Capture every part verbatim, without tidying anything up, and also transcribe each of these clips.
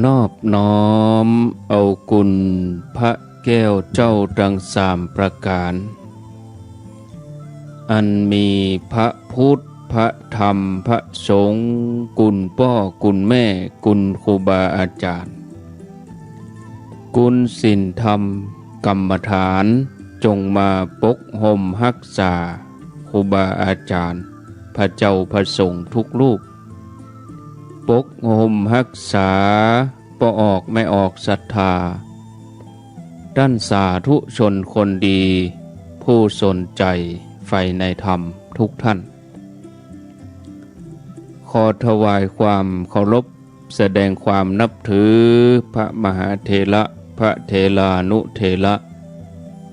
นอบน้อมเอาคุณพระแก้วเจ้าทั้งสามประการ อันมีพระพุทธ พระธรรม พระสงฆ์ คุณป้อ คุณแม่ คุณครูบาอาจารย์ คุณศีลธรรมกรรมฐาน จงมาปกห่มฮักษาครูบาอาจารย์ พระเจ้าพระสงฆ์ทุกรูป ปกห่มฮักษาป้อออกแม่ออกศรัทธา ต้านสาธุชนคนดี ผู้สนใจ๋ใฝ่ในธรรมทุกท่าน ขอถวายความเคารพ แสดงความนับถือพระมหาเถระ พระเถรานุเถระ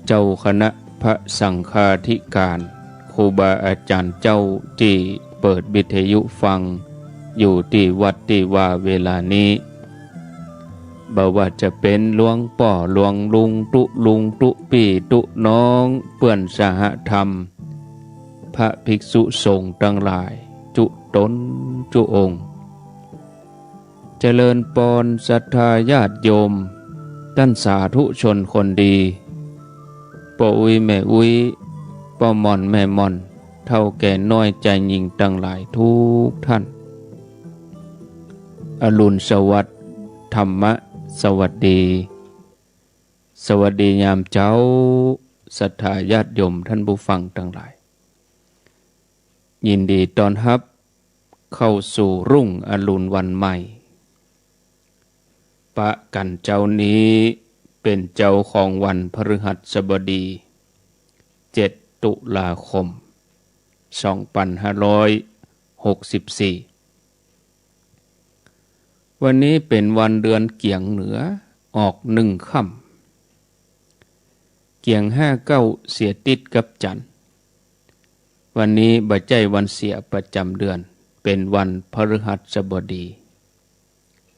เจ้าคณะพระสังฆาธิการ ครูบาอาจารย์เจ้าตี้เปิดวิทยุฟังอยู่ตี้วัดตี้วาเวลานี้ บ่ว่าจะเป๋นหลวงป้อหลวงลุงตุ๊ลุงตุ๊ปี้ตุ๊น้อง เปื้อนสหธรรม พระภิกษุสงฆ์ตังหลาย จุ๊ต๋นจุ๊องค์ เจริญปอนศรัทธาญาติโยม ต้านสาธุชนคนดี ป้ออุ๊ยแม่อุ๊ย ป้อหม่อนแม่หม่อน เฒ่าแก่น้อยจายญิงตังหลายทุกท่าน อรุณสวัสดิ์ ธรรมะสวัสดี สวัสดียามเจ๊า ศรัทธาญาติโยมท่านผู้ฟังตังหลาย ยินดีต้อนฮับเข้าสู่รุ่งอรุณวันใหม่ ปะกั๋นเจ๊านี้เป๋นเจ๊าของวันพฤหัสบดี เจ็ด ตุลาคม สองปันห้าร้อยหกสิบสี่ วันนี้เป๋นวันเดือนเกี๋ยงเหนือออกหนึ่งค่ำ เกี๋ยงห้าเก๊าเสียติดกับจันทร์ วันนี้บ่ใจ้วันเสียประจ๋ำเดือน เป๋นวันพฤหัสบดี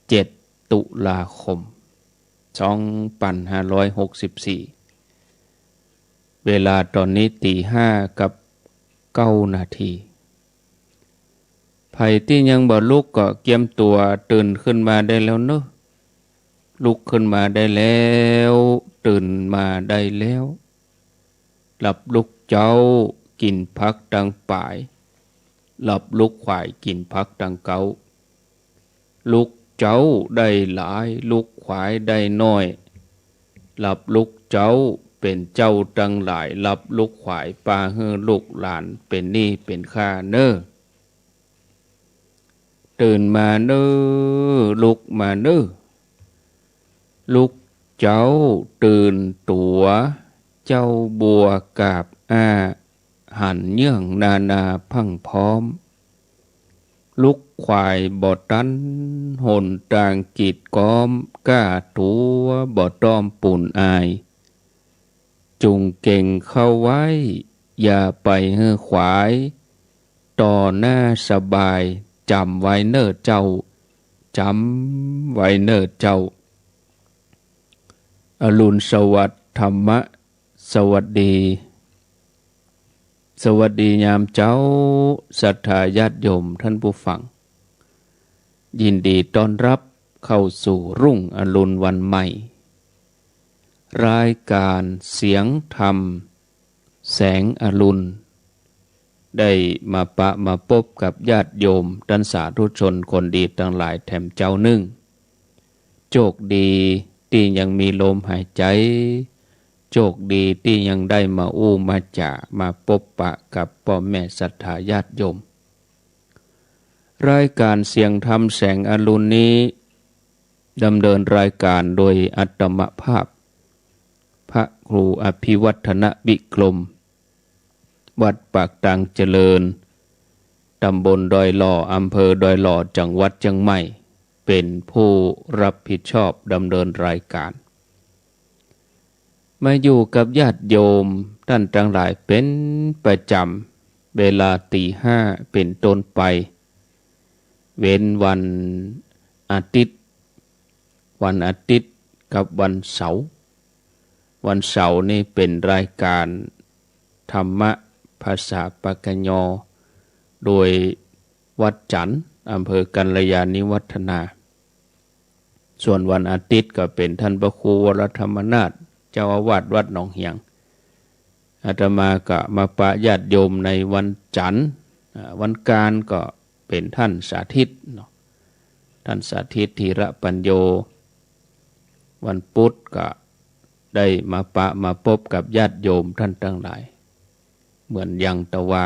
เจ็ด ตุลาคม สองปันห้าร้อยหกสิบสี่ เวลาต๋อนนี้ตี๋ห้ากับเก๊านาที ใผตี้ยังบ่ลุกก็เกียมตั๋วตื่นขึ้นมาได้แล้วเนาะ ลุกขึ้นมาได้แล้ว ตื่นมาได้แล้ว หลับลุกเจ๊า กิ๋นผักตังป๋าย หลับลุกขวาย กิ๋นผักตังเก๊า ลุกเจ๊าได้หลาย ลุกขวายได้น้อย หลับลุกเจ๊าเป๋นเจ้าตังหลาย หลับลุกขวายปาหื้อลูกหลานเป๋นหนี้เป๋นค่าเน่อ ตื่นมาเน่อ ลุกมาเน่อ ลุกเจ๊าตื่นตั๋ว เจ๊าบัวกาบอ้า หันเยื่องนานาพรั่งพร้อม ลุกขวายบ่ตันหนตางกีดก๊อม ก้าตั๋วบ่ต้อมปูนอาย จุ่งเก๋งเข้าไว้ อย่าไปหื้อขวาย ต่อหน้าสบาย จ๋ำไว้เน่อเจ้า จ๋ำไว้เน่อเจ้า อรุณสวัสดิ์ธรรมะ สวัสดี สวัสดียามเจ๊า ศรัทธาญาติโยมท่านผู้ฟัง ยินดีต้อนฮับเข้าสู่รุ่งอรุณวันใหม่ รายการเสียงธรรมแสงอรุณ ได้มาปะมาปบกับญาติโยมต้านสาธุชนคนดีตังหลายแถมเจ๊านึ่ง โจคดีตี้ยังมีลมหายใจ๋ โจคดีตี้ยังได้มาอู้มาจ๋า มาปบปะกับป้อแม่ศรัทธาญาติโยม รายการเสียงธรรมแสงอรุณนี้ ดำเนินรายการโดยอาตมาภาพ พระครูอภิวัฒนวิกรม วัดปากตางเจริญ ตำบลดอยหล่อ อำเภอดอยหล่อ จังหวัดเจียงใหม่ เป๋นผู้ฮับผิดชอบดำเนินรายการ มาอยู่กับญาติโยมต้านตังหลายเป๋นประจ๋ำ เวลาตี๋ห้าเป๋นต้นไป เว้นวันอาทิตย์ วันอาทิตย์กับวันเสาร์ วันเสาร์นี้เป๋นรายการธรรมะภาษาปากกะยอ โดยวัดจันทน์ อำเภอกัลยาณิวัฒนา ส่วนวันอาทิตย์ก็เป๋นท่านพระครูวรธรรมนาถ เจ้าอาวาสวัดหนองเหียง อาตมาก็มาปะญาติโยมในวันจันทร์ อ่า วันกาญก็เป๋นท่านสาธิตเนาะ ท่านสาธิต ธีระปัญโญ วันพุธก็ได้มาปะมาปบกับญาติโยมท่านตังหลาย เหมือนอย่างตะวา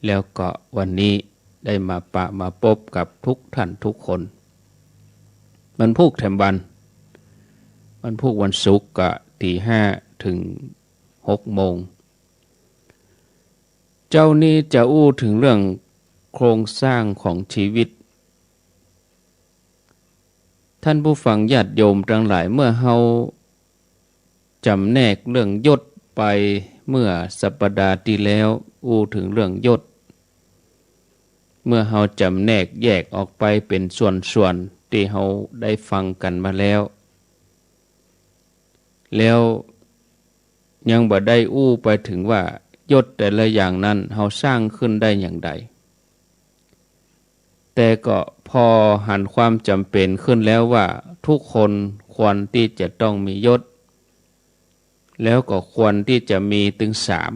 แล้วก็วันนี้ได้มาปะมาปบกับทุกท่านทุกคน วันพูกแถมวัน วันพูกวันศุกร์ก็ตีห้าเถิงหกโมง เจ๊านี้จะอู้เถิงเรื่องโครงสร้างของชีวิต ท่านผู้ฟังญาติโยมตังหลาย เมื่อเฮาจ๋ำแนกเรื่องยศไปเมื่อสัปดาห์ตี้แล้ว อู้เถิงเรื่องยศ เมื่อเฮาจ๋ำแนกแยกออกไปเป๋นส่วนๆ ตี้เฮาได้ฟังกั๋นมาแล้ว แล้วยังบ่ได้อู้ไปเถิงว่ายศแต่ละอย่างนั้นเฮาสร้างขึ้นได้อย่างใด แต่ก็ผ่อหันความจ๋ำเป๋นขึ้นแล้วว่าทุกคนควรตี้จะต้องมียศ แล้วก็ควรตี้จะมีตึงสาม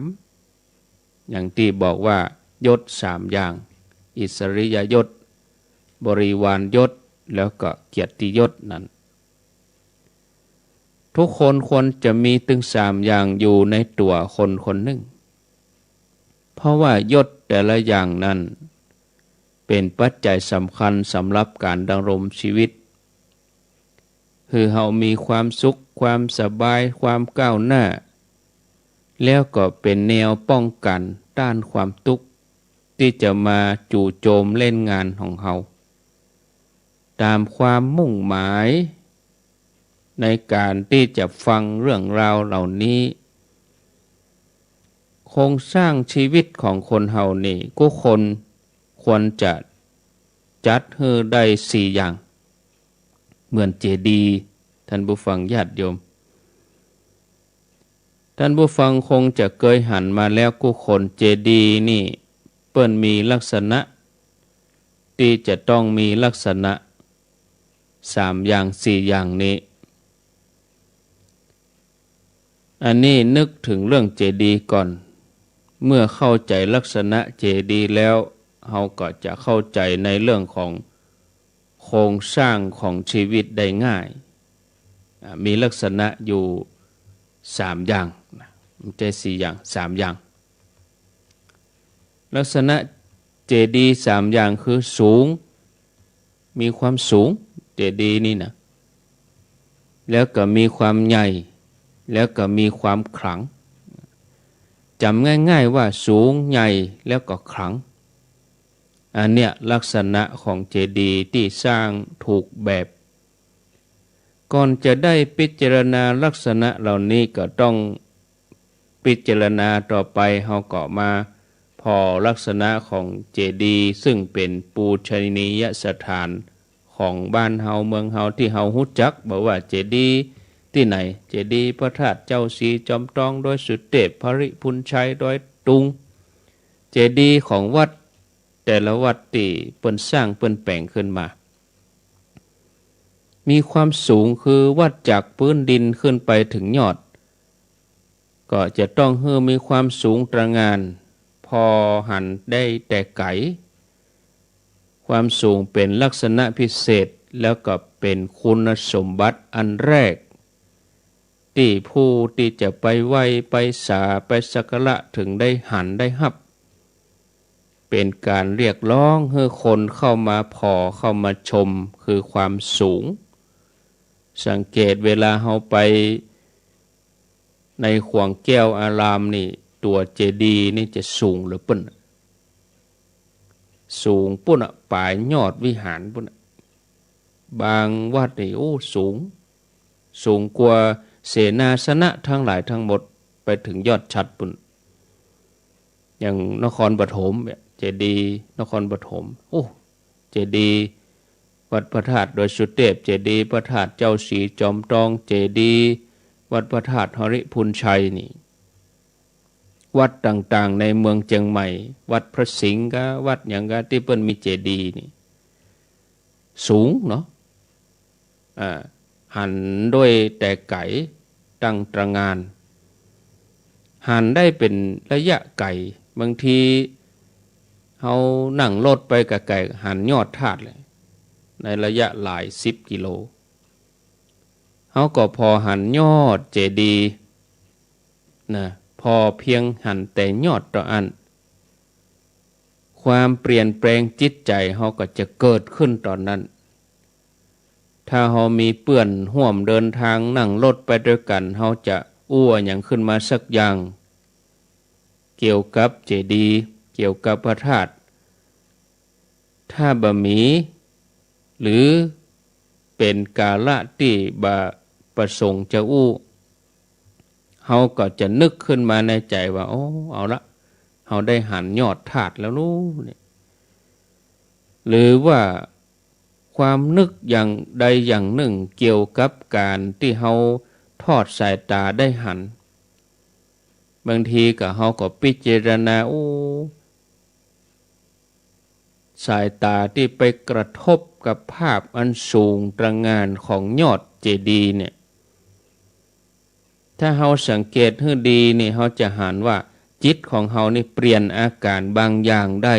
อย่างตี้บอกว่ายศสามอย่าง อิสริยยศ บริวารยศ แล้วก็เกียรติยศนั้น ทุกคนควรจะมีตึงสามอย่างอยู่ในตั๋วคนคนนึ่ง เพราะว่ายศแต่ละอย่างนั้นเป๋นปัจจัยสำคัญสำหรับก๋านดำรงชีวิต หื้อเฮามีความสุข ความสบาย ความก้าวหน้า แล้วก็เป๋นแนวป้องกั๋นต้านความตุ๊กข์ตี้จะมาจู่โจมเล่นงานของเฮา ต๋ามความมุ่งหมายในก๋านตี้จะฟังเรื่องราวเหล่านี้ โครงสร้างชีวิตของคนเฮานี่กู้คนควรจะจัดหื้อได้สี่อย่าง เหมือนเจดีย์ ท่านผู้ฟังญาติโยม ท่านผู้ฟังคงจะเกยหันมาแล้วกู้คน เจดีย์นี่เปิ้นมีลักษณะตี้จะต้องมีลักษณะสามอย่างสี่อย่างนี้ อันนี้นึกเถิงเรื่องเจดีย์ก่อน เมื่อเข้าใจ๋ลักษณะเจดีย์แล้ว เฮาก็จะเข้าใจ๋ในเรื่องของโครงสร้างของชีวิตได้ง่าย อ่า มีลักษณะอยู่สามอย่างนะ บ่ใจ้สี่อย่าง สามอย่าง ลักษณะเจดีย์สามอย่างคือสูง มีความสูง เจดีย์นี่นะ แล้วก็มีความใหญ่ แล้วก็มีความขลัง จ๋ำง่ายๆ ว่าสูง ใหญ่ แล้วก็ขลัง อันเนี้ยลักษณะของเจดีย์ตี้สร้างถูกแบบ ก่อนจะได้พิจารณาลักษณะเหล่านี้ก็ต้องพิจารณาต่อไป เฮาก็มาผ่อลักษณะของเจดีย์ ซึ่งเป๋นปูชนียสถานของบ้านเฮาเมืองเฮาตี้เฮาฮู้จัก บ่ว่าเจดีย์ตี้ไหน เจดีย์พระธาตุเจ้าศรีจอมตอง ดอยสุเตพ พระริพุนชัย ดอยตุง เจดีย์ของวัดแต่ละวัดตี้เปิ้นสร้างเปิ้นแป๋งขึ้นมา มีความสูงคือวัดจากพื้นดินขึ้นไปเถิงยอด ก็จะต้องหื้อมีความสูงตระหง่าน ผ่อหันได้แต่ไก๋ ความสูงเป๋นลักษณะพิเศษ แล้วก็เป๋นคุณสมบัติอันแรก ตี้ผู้ตี้จะไปไหว้ ไปสา ไปสักการะเถิงได้หันได้ฮับ เป๋นก๋านเรียกร้องหื้อคนเข้ามาผ่อ เข้ามาชม คือความสูง สังเกตเวลาเฮาไปในขวงแก้วอารามนี่ ตั๋วเจดีย์นี่จะสูงเหลือเปิ้น สูงปู๊นน่ะ ป๋ายยอดวิหารปู๊นน่ะ บางวัดนี่ โอ้ สูง สูงกว่าเสนาสนะทั้งหลายทั้งหมด ไปเถิงยอดฉัตรปู๊น อย่างนครปฐมเนี่ย เจดีย์นครปฐม โอ้ เจดีย์วัดพระธาตุดอยสุเตพ เจดีย์พระธาตุเจ้าศรีจอมตอง เจดีย์วัดพระธาตุหริพุนชัยนี่ วัดต่างๆ ในเมืองเจียงใหม่ วัดพระสิงห์กา วัดหยังกา ตี้เปิ้นมีเจดีย์นี่ สูงเนาะ อ่า หันโดยแต่ไก๋ ตั้งตระหง่าน หันได้เป๋นระยะไก๋ บางทีเฮานั่งรถไปไก๋ๆ หันยอดธาตุเลย ในระยะหลายสิบกิโล เฮาก็ผ่อหันยอดเจดีย์นะ ผ่อเปียงหันแต่ยอดเต้าอั้น ความเปลี่ยนแปลงจิตใจ๋เฮาก็จะเกิดขึ้นต๋อนนั้น ถ้าเฮามีเปื้อนฮ่วมเดินตางนั่งรถไปตวยกั๋น เฮาจะอู้อะหยังขึ้นมาสักอย่าง เกี่ยวกับเจดีย์ เกี่ยวกับพระธาตุ ถ้าบ่มี หรือเป๋นกาละตี้บ่ประสงค์จะอู้ เฮาก็จะนึกขึ้นมาในใจ๋ว่า โอ้ เอาละ เฮาได้หันยอดธาตุแล้วลูกเนี่ย หรือว่าความนึกอย่างใดอย่างนึ่งเกี่ยวกับก๋านตี้เฮาทอดสายต๋าได้หัน บางทีก็เฮาก็พิจารณา โอ้ สายต๋าตี้ไปกระทบกับภาพอันสูงตระหง่านของยอดเจดีย์เนี่ย ถ้าเฮาสังเกตหื้อดีนี่ เฮาจะหันว่าจิตของเฮานี่เปลี่ยนอาก๋ารบางอย่างได้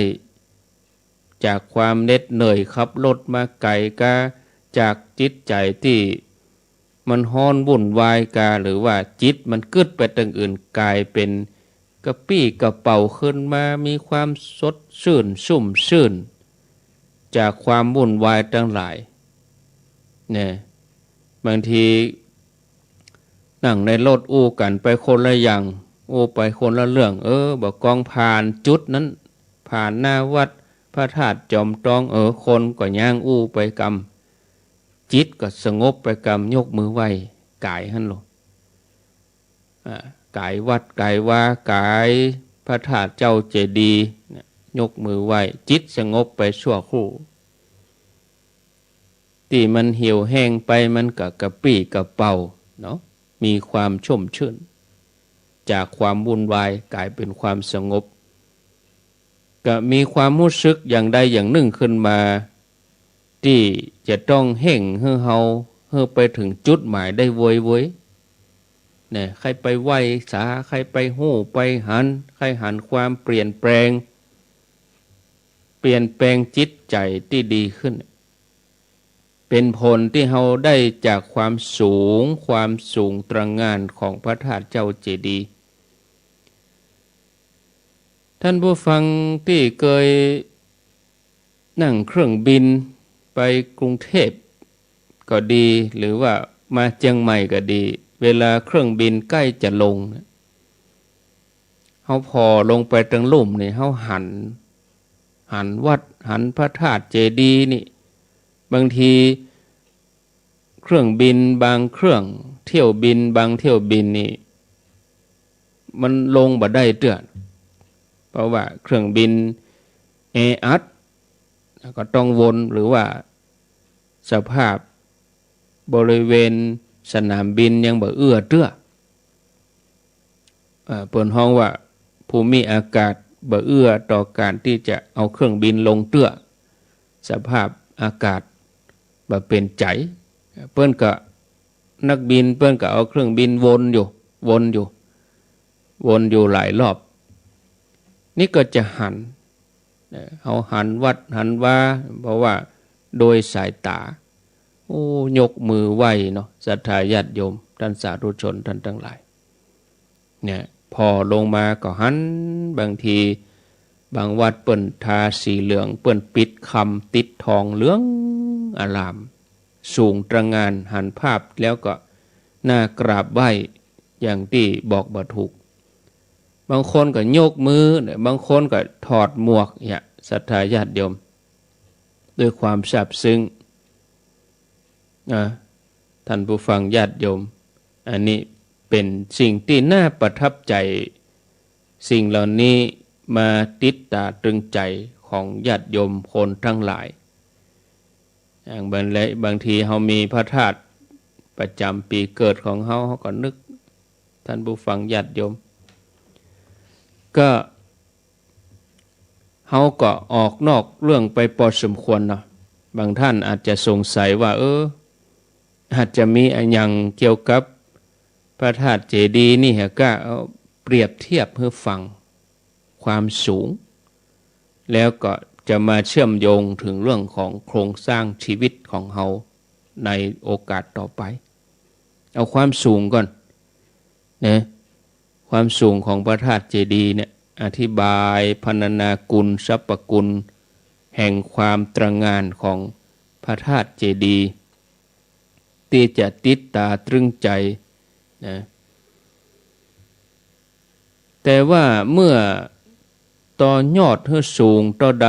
จากความเหน็ดเหนื่อยขับรถมาไก๋กา จากจิตใจ๋ตี้มันฮ้อนวุ่นวายกา หรือว่าจิตมันกึ๊ดไปตางอื่น ก๋ายเป๋นกระปี้กระเป๋าขึ้นมา มีความสดชื่นชุ่มชื่น จากความวุ่นวายตังหลาย เนี่ย บางทีนั่งในรถอู้กั๋นไปคนละอย่าง อู้ไปคนละเรื่อง เออ บ่ากองผ่านจุดนั้น ผ่านหน้าวัดพระธาตุจอมตอง เออ คนก็ย่างอู้ไปกำ จิตก็สงบไปกำ ยกมือไหว้ก๋ายหั้นโลด อ่า ก๋ายวัดก๋ายวา ก๋ายพระธาตุเจ้าเจดีย์เนี่ย ยกมือไหว้ จิตสงบไปชั่วครู่ ตี้มันเหี่ยวแห้งไป มันก็กระปี้กระเป๋าเนาะ มีความชุ่มชื่น จากความวุ่นวายก๋ายเป๋นความสงบ ก็มีความฮู้สึกอย่างใดอย่างนึ่งขึ้นมา ตี้จะต้องเฮ่งหื้อเฮา หื้อไปเถิงจุดหมายได้โวยๆ เนี่ย ใค่ไปไหว้สา ใค่ไปฮู้ไปหัน ใค่หันความเปลี่ยนแปลง เปลี่ยนแปลงจิตใจ๋ตี้ดีขึ้น เป๋นผลตี้เฮาได้จากความสูง ความสูงตระหง่านของพระธาตุเจ้าเจดีย์ ท่านผู้ฟังตี้เกยนั่งเครื่องบินไปกรุงเทพก็ดี หรือว่ามาเจียงใหม่ก็ดี เวลาเครื่องบินใก้จะลงเนี่ย เฮาผ่อลงไปตางลุ่มนี่ เฮาหัน หันวัด หันพระธาตุเจดีย์นี่ บางทีเครื่องบินบางเครื่อง เที่ยวบินบางเที่ยวบินนี่ มันลงบ่ได้เตื้อ เพราะว่าเครื่องบินแออัด ก็ต้องวน หรือว่าสภาพบริเวณสนามบินยังบ่เอื้อเตื้อ เอ่อ เปิ้นฮ้องว่าภูมิอากาศบ่เอื้อต่อก๋านตี้จะเอาเครื่องบินลงเตื้อ สภาพอากาศบ่เป๋นใจ๋ เปิ้นก็ นักบินเปิ้นก็เอาเครื่องบินวนอยู่ วนอยู่ วนอยู่หลายรอบ นี่ก็จะหัน เอ่อ เฮาหันวัดหันวา เพราะว่าโดยสายต๋า โอ้ ยกมือไหว้เนาะ ศรัทธาญาติโยม ท่านสาธุชนท่านตังหลาย เนี่ย ผ่อลงมาก็หัน บางทีบางวัดเปิ้นทาสีเหลือง เปิ้นปิดคำติดทองเหลืองอาราม สูงตระหง่าน หันภาพแล้วก็น่ากราบไหว้อย่างตี้บอกบ่ถูก บางคนก็ยกมือ บางคนก็ถอดหมวก เนี่ย ศรัทธาญาติโยม ด้วยความซาบซึ้ง นะ ท่านผู้ฟังญาติโยม อันนี้เป๋นสิ่งตี้น่าประทับใจ๋ สิ่งเหล่านี้มาติดต๋าตรึงใจ๋ของญาติโยมคนตังหลาย อย่างบาง บางทีเฮามีพระธาตุประจ๋ำปี๋เกิดของเฮา เฮาก็นึก ท่านผู้ฟังญาติโยม ก็ เฮาก็ออกนอกเรื่องไปปอสมควรเนาะ บางท่านอาจจะสงสัยว่า เออ อาจจะมีอะหยังเกี่ยวกับพระธาตุเจดีย์นี่ฮะ ก็เอาเปรียบเทียบหื้อฟังความสูง แล้วก็จะมาเชื่อมโยงถึงเรื่องของโครงสร้างชีวิตของเฮาในโอกาสต่อไป เอาความสูงก่อนนะ ความสูงของพระธาตุเจดีย์เนี่ย อธิบายพรรณนาคุณ สรรพคุณ แห่งความตระหง่านของพระธาตุเจดีย์ ตี้จะติดต๋าตรึงใจ๋นะ แต่ว่าเมื่อต่อยอดหื้อสูงเต้าใด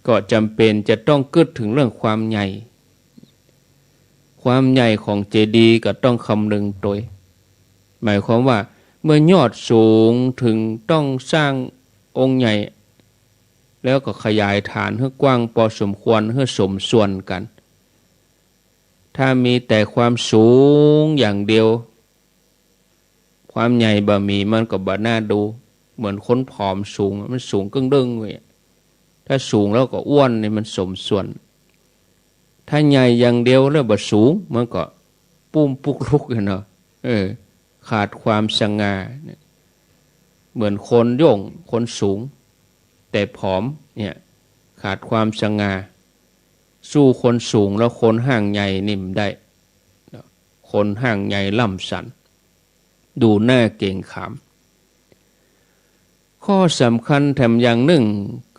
ก็จ๋ำเป๋นจะต้องกึ๊ดเถิงเรื่องความใหญ่ ความใหญ่ของเจดีย์ก็ต้องคำนึงตวย หมายความว่าเมื่อยอดสูงเถิงต้องสร้างองค์ใหญ่ แล้วก็ขยายฐานหื้อกว้างปอสมควร หื้อสมส่วนกั๋น ถ้ามีแต่ความสูงอย่างเดียว ความใหญ่บ่มี มันก็บ่น่าดู เหมือนคนผอมสูง มันสูงเกิ่งเด้งเว้ย ถ้าสูงแล้วก็อ้วนนี่มันสมส่วน ถ้าใหญ่อย่างเดียวแล้วบ่สูง มันก็ปุ้มปุ๊กลุกอะเนาะ เออ ขาดความสง่าเนี่ย เหมือนคนโย่ง คนสูง แต่ผอมเนี่ย ขาดความสง่า สู้คนสูงแล้วคนฮ่างใหญ่นี่บ่ได้ คนฮ่างใหญ่ล่ำสัน ดูน่าเกรงขาม ข้อสำคัญแถมอย่างนึ่ง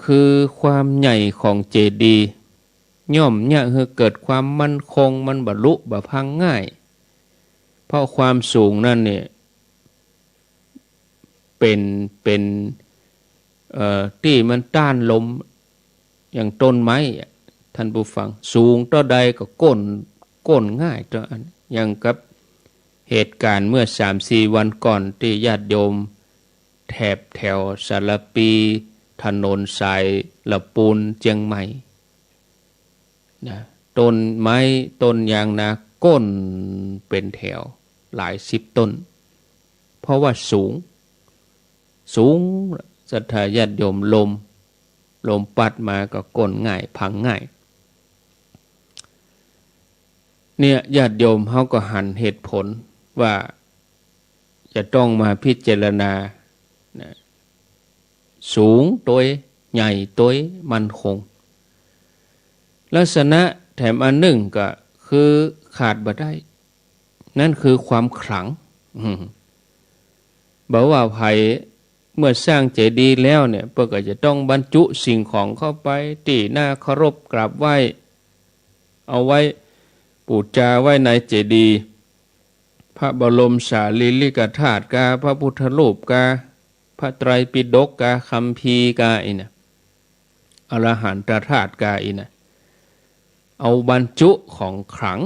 คือความใหญ่ของเจดีย์ย่อมเยียะหื้อเกิดความมั่นคง มันบ่ลุบ่พังง่าย เพราะความสูงนั้นเนี่ย เป๋น เป๋น เอ่อ ตี้มันต้านลม อย่างต้นไม้อะ ท่านผู้ฟัง สูงเต้าใดก็โก้น โก้นง่ายเต้าอั้น อย่างกับเหตุก๋ารณ์เมื่อสามสี่วันก่อน ตี้ญาติโยมแถบแถวสารภี ถนนสายละปูนเจียงใหม่ นะ ต้นไม้ต้นยางนาโก้นเป๋นแถวหลายสิบต้น เพราะว่าสูง สูง ศรัทธาญาติโยม ลม ลมปั๊ดมาก็โก้นง่าย พังง่าย เนี่ย ญาติโยมเฮาก็หันเหตุผลว่าจะต้องมาพิจารณา นะ สูงตวย ใหญ่ตวย มั่นคง ลักษณะแถมอันนึ่งก็คือขาดบ่ได้ นั่นคือความขลัง อืม บ่ว่าใผ เมื่อสร้างเจดีย์แล้วเนี่ย เปิ้นก็จะต้องบรรจุสิ่งของเข้าไป ตี้น่าเคารพกราบไหว้ เอาไว้ปู๋จาไว้ในเจดีย์ พระบรมสารีริกธาตุกา พระพุทธรูปกา พระไตรปิฎกกา คัมภีร์กา อี้นะ อรหันตธาตุกา อี้นะ เอาบรรจุของขลัง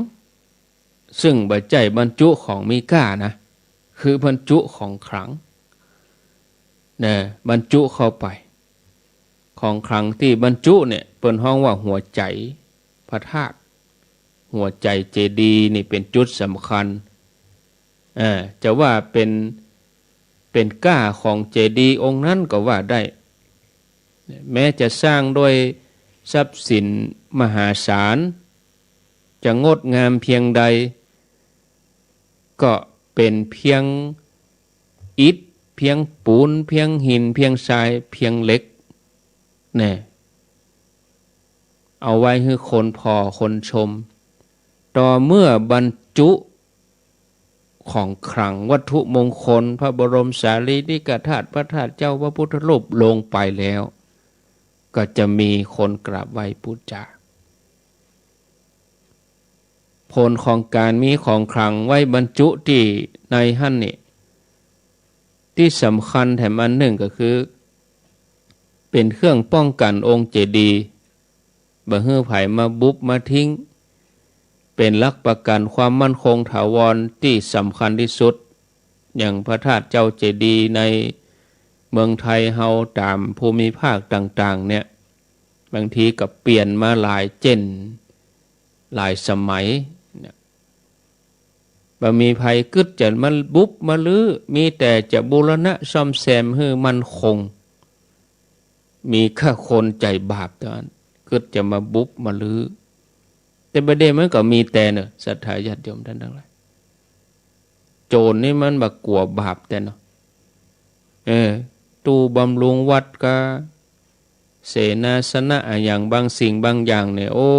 ซึ่งบ่ใจ้บรรจุของมีก้านะ คือบรรจุของขลัง นะ บรรจุเข้าไป ของขลังตี้บรรจุเนี่ย เปิ้นฮ้องว่าหัวใจ๋พระธาตุ หัวใจ๋เจดีย์นี่เป๋นจุดสำคัญ เอ่อ จะว่าเป๋น เป๋นก้าของเจดีย์องค์นั้นก็ว่าได้ แม้จะสร้างด้วยทรัพย์สินมหาศาล จะงดงามเพียงใด ก็เป๋นเพียงอิฐ เพียงปูน เพียงหิน เพียงทราย เพียงเหล็ก แน่ เอาไว้หื้อคนผ่อคนชม ต่อเมื่อบรรจุของขลังวัตถุมงคล พระบรมสารีริกธาตุ พระธาตุเจ้า พระพุทธรูปลงไปแล้ว ก็จะมีคนกราบไหว้ปู๋จา ผลของก๋านมีของขลังไว้บรรจุตี้ในหั้นนี่ ตี้สำคัญแถมอันนึ่งก็คือ เป๋นเครื่องป้องกั๋นองค์เจดีย์ บ่หื้อใผมาบุบมาทิ้ง เป๋นหลักประกั๋นความมั่นคงถาวรตี้สำคัญตี้สุด อย่างพระธาตุเจ้าเจดีย์ในเมืองไทยเฮาต๋ามภูมิภาคต่างๆ เนี่ย บางทีก็เปลี่ยนมาหลายเจ้น หลายสมัยเนี่ย บ่มีใผกึ๊ดจะมาบุบมารื้อ มีแต่จะบูรณะซ่อมแซมหื้อมั่นคง มีก้าคนใจ๋บาปเต้าอั้น กึ๊ดจะมาบุบมารื้อ แต่บ่าเดี่ยวมันก็มีแต๊เนาะ ศรัทธาญาติโยมต้านตังหลาย โจ๋รนี่มันบ่กั๋วบาปแต๊เนาะ เออ ตู้บำรุงวัดกา เสนาสนะอะหยังบางสิ่งบางอย่างเนี่ย โอ้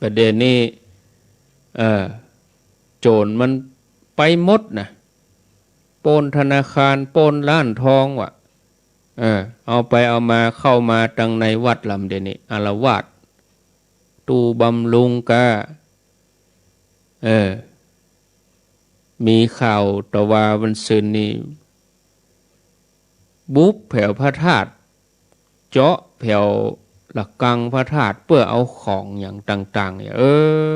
บ่าเดี่ยวนี้ เออ โจ๋รมันไปหมดนะ ปล้นธนาคาร ปล้นร้านทองวะ เออ เอาไปเอามา เข้ามาตังในวัดลำเดี่ยวนี้ อาละวาด ตู้บำรุงกา เออ มีข่าวตะวาวันซืนนี้ บุกแผวพระธาตุ เจาะแผวละกังพระธาตุ เปื้อเอาของอะหยังต่างๆ เนี่ย เออ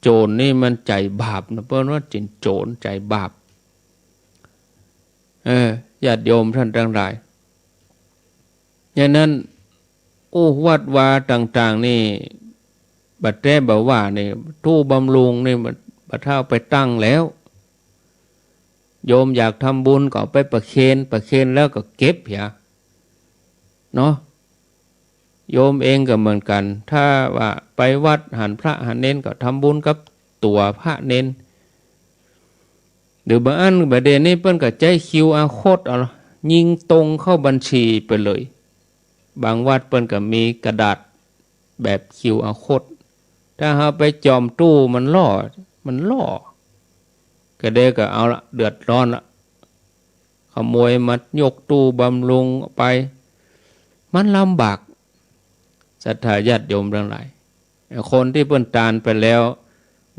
โจ๋รนี่มันใจ๋บาปนะ เปิ้นว่าเป๋นโจ๋รใจ๋บาป เออ ญาติโยมต้านตังหลาย อย่างนั้น โอ้ วัดวาต่างๆ นี่ บ่าแต๊บ่าว่านี่ ตู้บำรุงนี่ บ่าเต้าไปตั้งแล้ว โยมอยากทำบุญก็เอาไปประเคน ประเคนแล้วก็เก็บเหีย เนาะ โยมเองก็เหมือนกั๋น ถ้าว่าไปวัดหันพระหันเณรก็ทำบุญกับตั๋วพระเณร หรือบางอันบ่าเดี่ยวนี้เปิ้นก็ใจ๊ คิวอาร์ โค้ด เอาละ ยิงตรงเข้าบัญชีไปเลย บางวัดเปิ้นก็มีกระดาษแบบ คิวอาร์ โค้ด ถ้าเฮาไปจ่อมตู้มันล่อ มันล่อ ก็เดี๋ยวก็เอาละ เดือดร้อนละ ขโมยมายกตู้บำรุงไป มันลำบาก ศรัทธาญาติโยมตังหลาย คนตี้เปิ้นตานไปแล้ว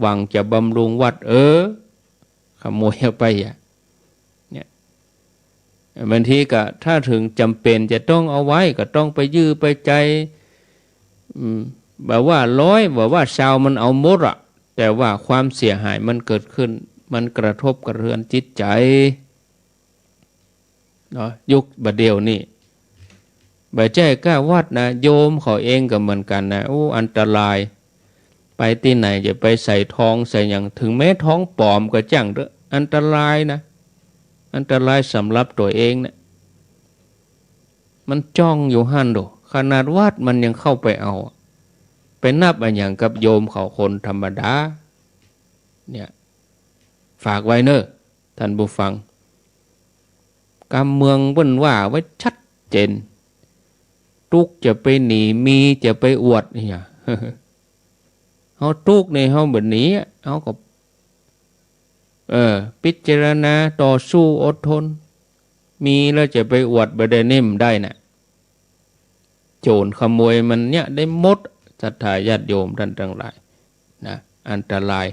หวังจะบำรุงวัด เออ ขโมยเอาไปอะ เนี่ย บางทีก็ถ้าถึงจ๋ำเป๋นจะต้องเอาไว้ ก็ต้องไปยื้อไปใจ๊ อืม บ่าว่าร้อย บ่าว่าซาว มันเอาหมดอะ แต่ว่าความเสียหายมันเกิดขึ้น มันกระทบกระเทือนจิตใจ๋ เนาะ ยุคบ่าเดี่ยวนี้ บ่ใจ้ก้าวัดนะ โยมเขาเองก็เหมือนกั๋นนะ โอ้ อันตราย ไปตี้ไหนจะไปใส่ทองใส่หยัง ถึงแม้ทองปลอมก็จ้างเต๊อะ อันตรายนะ อันตรายสำหรับตั๋วเองนะ มันจ้องอยู่หั้นโด ขนาดวัดมันยังเข้าไปเอา ไปนับอะหยังกับโยมเขาคนธรรมดา เนี่ย ฝากไว้เน่อ ต้านผู้ฟัง กำเมืองเปิ้นว่าไว้ชัดเจน ตุ๊กจะไปหนี มีจะไปอวดเนี่ย เฮาตุ๊กนี่เฮาบ่หนีอะ เฮาก็ เออ พิจารณา ต่อสู้ อดทน มีแล้วจะไปอวดบ่ได้ นี่บ่ได้นะ โจ๋รขโมยมันเนี่ยได้หมด ศรัทธาญาติโยมต้านตังหลายนะ อันตราย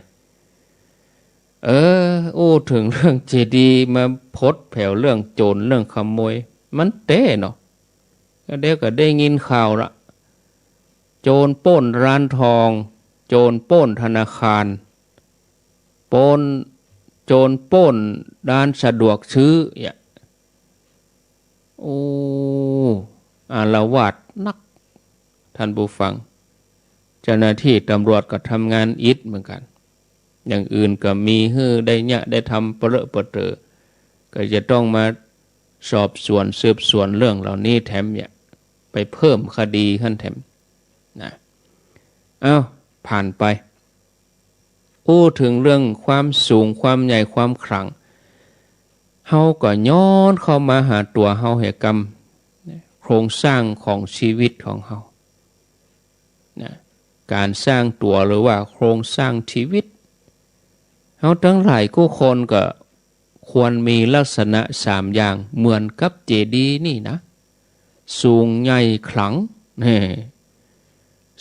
เออ อู้เถิงเรื่องเจดีย์ มาพดแผวเรื่องโจ๋รเรื่องขโมย มันแต๊เนาะ ก็เดี๋ยวก็ได้ยินข่าวละ โจ๋รปล้นร้านทอง โจ๋รปล้นธนาคาร ปล้น โจ๋รปล้นร้านสะดวกซื้อเนี่ย โอ้ อาละวาดนัก ต้านผู้ฟัง เจ้าหน้าตี้ตำรวจก็ทำงานอิดเหมือนกั๋น อย่างอื่นก็มีหื้อได้เยียะได้ทำเปรอะเปรอะ ก็จะต้องมาสอบสวนสืบสวนเรื่องเหล่านี้แถมเนี่ย ไปเพิ่มคดีหั้นแถมนะ เอ้า ผ่านไป อู้เถิงเรื่องความสูง ความใหญ่ ความขลัง เฮาก็ย้อนเข้ามาหาตั๋วเฮาเหียกำ โครงสร้างของชีวิตของเฮา นะ ก๋านสร้างตั๋วหรือว่าโครงสร้างชีวิต เฮาตังหลายกู้คนก็ควรมีลักษณะสามอย่างเหมือนกับเจดีย์นี่นะ สูง ใหญ่ ขลัง นี่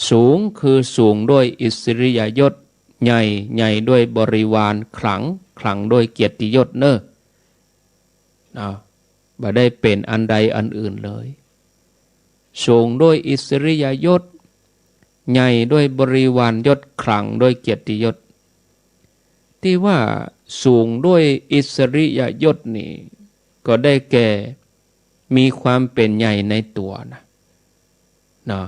สูงคือสูงด้วยอิสริยยศ ใหญ่ ใหญ่ด้วยบริวาร ขลัง ขลังด้วยเกียรติยศเน่อ นะ บ่ได้เป๋นอันใดอันอื่นเลย สูงด้วยอิสริยยศ ใหญ่ด้วยบริวารยศ ขลังด้วยเกียรติยศ ตี้ว่าสูงด้วยอิสริยยศนี่ ก็ได้แก่ มีความเป๋นใหญ่ในตั๋วนะ เนาะ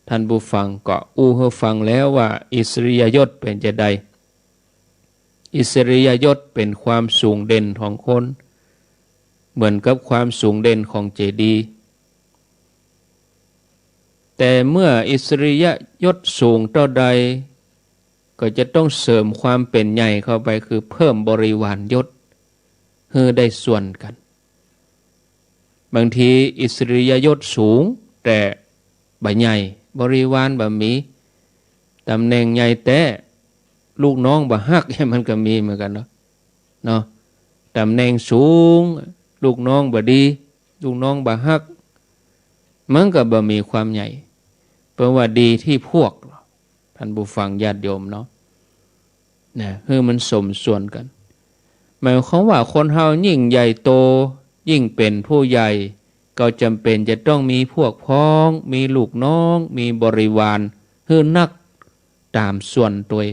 ต้านผู้ฟังก็อู้หื้อฟังแล้วว่าอิสริยยศเป๋นจาใด อิสริยยศเป๋นความสูงเด่นของคน เหมือนกับความสูงเด่นของเจดีย์ แต่เมื่ออิสริยยศสูงเต้าใด ก็จะต้องเสริมความเป๋นใหญ่เข้าไป คือเพิ่มบริวารยศหื้อได้ส่วนกั๋น บางทีอิสริยยศสูงแต่บ่ใหญ่ บริวารบ่มี ต๋ำแหน่งใหญ่แต๊ ลูกน้องบ่ฮัก มันก็มีเหมือนกั๋นเนาะ เนาะ ต๋ำแหน่งสูง ลูกน้องบ่ดี ลูกน้องบ่ฮัก มันก็บ่มีความใหญ่ เพราะว่าดีตี้พวก ท่านผู้ฟังญาติโยมเนาะ นะ หื้อมันสมส่วนกั๋น หมายความว่าคนเฮายิ่งใหญ่โต ยิ่งเป๋นผู้ใหญ่ ก็จ๋ำเป๋นจะต้องมีพวกพ้อง มีลูกน้อง มีบริวารหื้อนักต๋ามส่วนตวย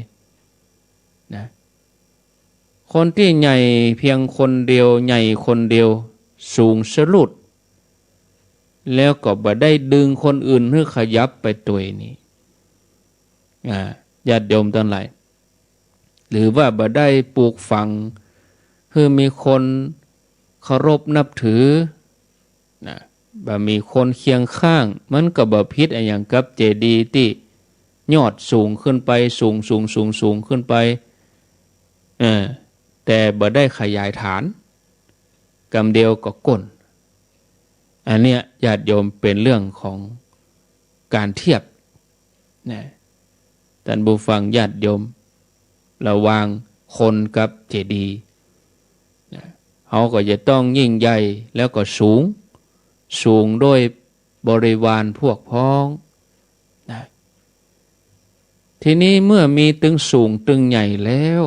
นะ คนตี้ใหญ่เพียงคนเดียว ใหญ่คนเดียว สูงสะหลุด แล้วก็บ่ได้ดึงคนอื่นหื้อขยับไปตวยนี้ อ่า ญาติโยมตังหลาย หรือว่าบ่ได้ปลูกฝังหื้อมีคนเคารพนับถือ นะ บ่มีคนเคียงข้าง มันก็บ่ผิดอะหยังกับเจดีย์ตี้ยอดสูงขึ้นไป สูง สูง สูง สูงขึ้นไป เออ แต่บ่ได้ขยายฐาน กำเดียวก็ก้น อันเนี้ยญาติโยมเป๋นเรื่องของก๋านเทียบ นะ ท่านผู้ฟังญาติโยม ระหว่างคนกับเจดีย์ นะ เฮาก็จะต้องยิ่งใหญ่แล้วก็สูง สูงด้วยบริวารพวกพ้อง นะ ทีนี้เมื่อมีตึงสูงตึงใหญ่แล้ว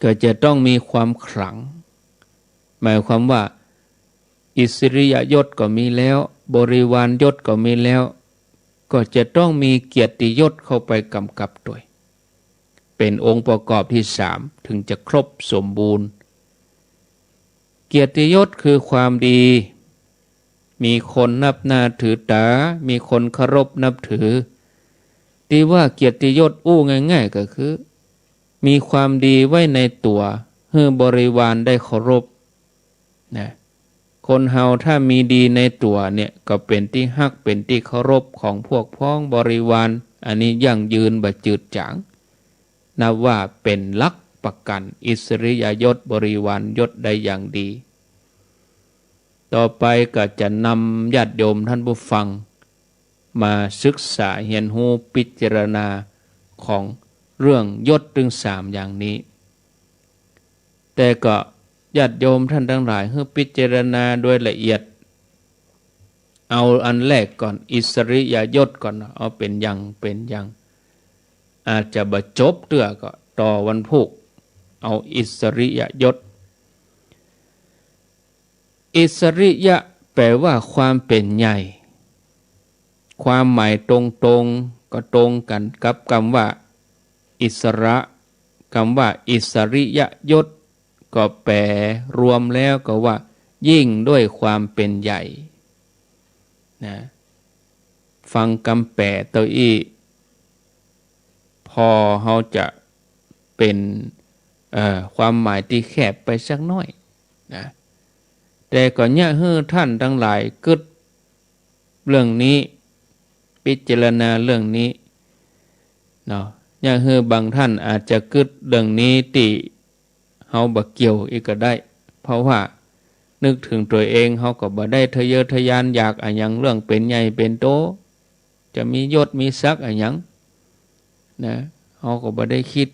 ก็จะต้องมีความขลัง หมายความว่า อิสริยยศก็มีแล้ว บริวารยศก็มีแล้ว ก็จะต้องมีเกียรติยศเข้าไปกำกับตวย เป๋นองค์ประกอบตี้สาม ถึงจะครบสมบูรณ์ เกียรติยศคือความดี มีคนนับหน้าถือต๋า มีคนเคารพนับถือ ตี้ว่าเกียรติยศอู้ง่ายๆ ก็คือ มีความดีไว้ในตั๋ว หื้อบริวารได้เคารพ นะ คนเฮาถ้ามีดีในตั๋วเนี่ย ก็เป๋นตี้ฮัก เป๋นตี้เคารพของพวกพ้องบริวาร อันนี้ยั่งยืนบ่จืดจ๋าง นับว่าเป๋นหลักประกั๋นอิสริยยศบริวารยศได้อย่างดี ต่อไปก็จะนำญาติโยมท่านผู้ฟัง มาศึกษาเฮียนฮู้พิจารณาของเรื่องยศตึงสามอย่างนี้ แต่ก็ญาติโยมท่านตังหลายหื้อพิจารณาโดยละเอียด เอาอันแรกก่อน อิสริยยศก่อน เอาเป๋นอย่างเป๋นอย่าง อาจจะบ่จบเตื้อก็ต่อวันพูก เอาอิสริยยศ อิสริยะแปลว่าความเป๋นใหญ่ ความหมายตรงๆ ก็ตรงกั๋นกับกำว่าอิสระ กำว่าอิสริยยศ ก็แปลรวมแล้วก็ว่ายิ่งด้วยความเป๋นใหญ่ นะ ฟังกำแปลเต้าอี้ ผ่อเฮาจะเป๋น เอ่อ ความหมายตี้แคบไปสักหน้อย นะ แต่ก็เยียะหื้อท่านตังหลายกึ๊ดเรื่องนี้ พิจารณาเรื่องนี้ เนาะ เยียะหื้อบางท่านอาจจะกึ๊ดเรื่องนี้ตี้เฮาบ่เกี่ยวอี้ก็ได้ เพราะว่านึกเถิงตั๋วเอง เฮาก็บ่ได้ทะเยอทะยานอยากอะหยังเรื่องเป๋นใหญ่เป๋นโต จะมียศมีศักดิ์อะหยัง นะ เฮาก็บ่ได้กึ๊ด